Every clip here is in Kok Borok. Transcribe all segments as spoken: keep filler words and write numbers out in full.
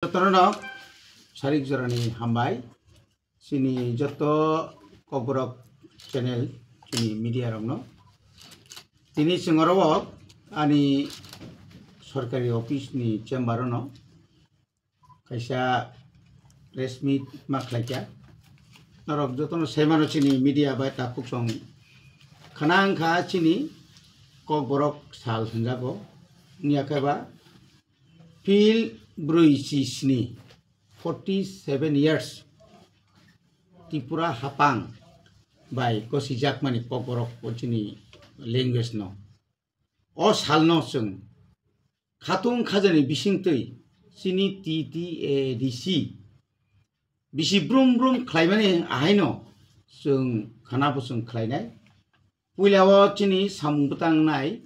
Jotono sarik jorani hambai. Chini joto Kokborok channel, chini media rokno. Tini chwng oro ani sorkari office ni chamber ono kaisa press meet ma khlaikha. Norok jotono saimano chini media bai takhuk song khna wngkha chini Kokborok sal hwnjago. Wngya khe ba phil brwi chi sni, forty seven years Tripura hapang bai gosijakmani Kokborok o chini language no. O salno chwng khatung khajani bisingtwi chini T T A D C bisi brum brum khlaimani ahaino chwng khana bo chwng khlainai. Puila o chini samung bwtang nai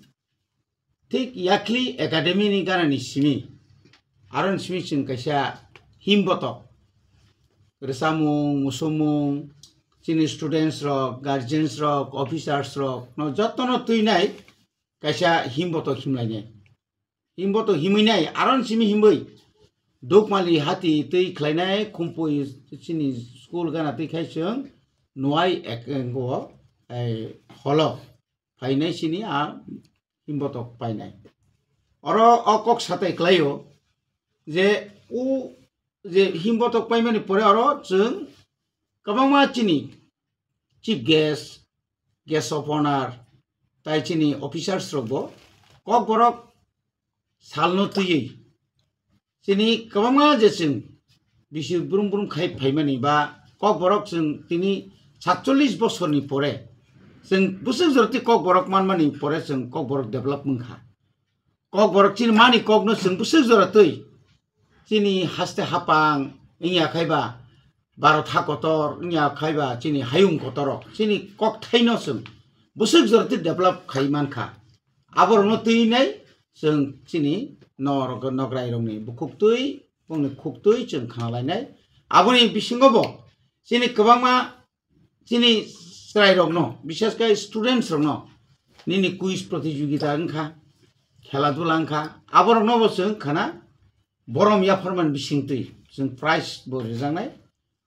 thik yakli academy ni ganani simi, aron simi chwng kaisa himbotok rwchapmung, musumung, chini students rok, guardians rok, officers rok no jotono twinai kaisa himbotok himlainai. Himbotok himwi nai, aron simi himwi Dukmali hati twi khlainai, Khumpui chini school gana twi khai chwng nuai ek, engo, ei, holo phainai chini a himbotok painai. Oro o kok satai klaio je u je himbotok paimani pore oro chwng kwbangma chini chief guest, guest of honor, tai chini officers rokbo Kokborok salno twiwi chini kwbangma je chwng bisi brum brum khai phaimani ba Kokborok chwng tini satchollish bosorni pore chwng bwswk joroti Kokborok manmani pore chwng Kokborok develop wngkha. Kokborok chini mani kokno chwng bwswk jora twi chini haste hapang wngya khai ba Bharat ha kotor wngya khai ba chini hayung kotorok chini kokthaino chwng bwswk jora twi develop khai mankha. Aborokno twi nai chwng chini norok nograi rokni bukhuk twi bongni khuk twi chwng khna lainai. Aboni bisingo bo chini kwbangma chini chwrairokno, bishesh khe students rokno nini quiz protijogita wngkha, khela dula wngkha, aborokno bo chwng khana borom yapharmani bisingtwi chwng prize bo rijaknai.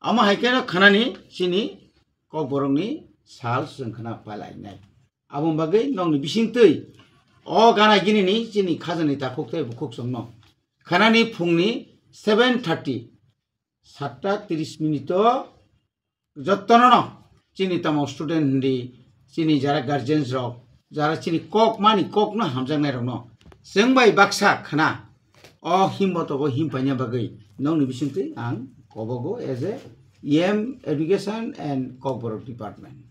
Amo hai kheno khanani chini Kokborokni sal chwng khana pailainai. Aboni bagwi nokni bisingtwi o gana ginini chini khajani takhuk tei bukhuk chwngno khanani phungni seven thirty, satta tris minute o jotono no chini tamo student hindi, chini jara guardians rok, jara chini kok mani kokno hamjaknai rokno chwng bai baksa khna o himbotogo him paina bagwi nokni bisingtwi ang kobogo as a E M education and Kokborok department.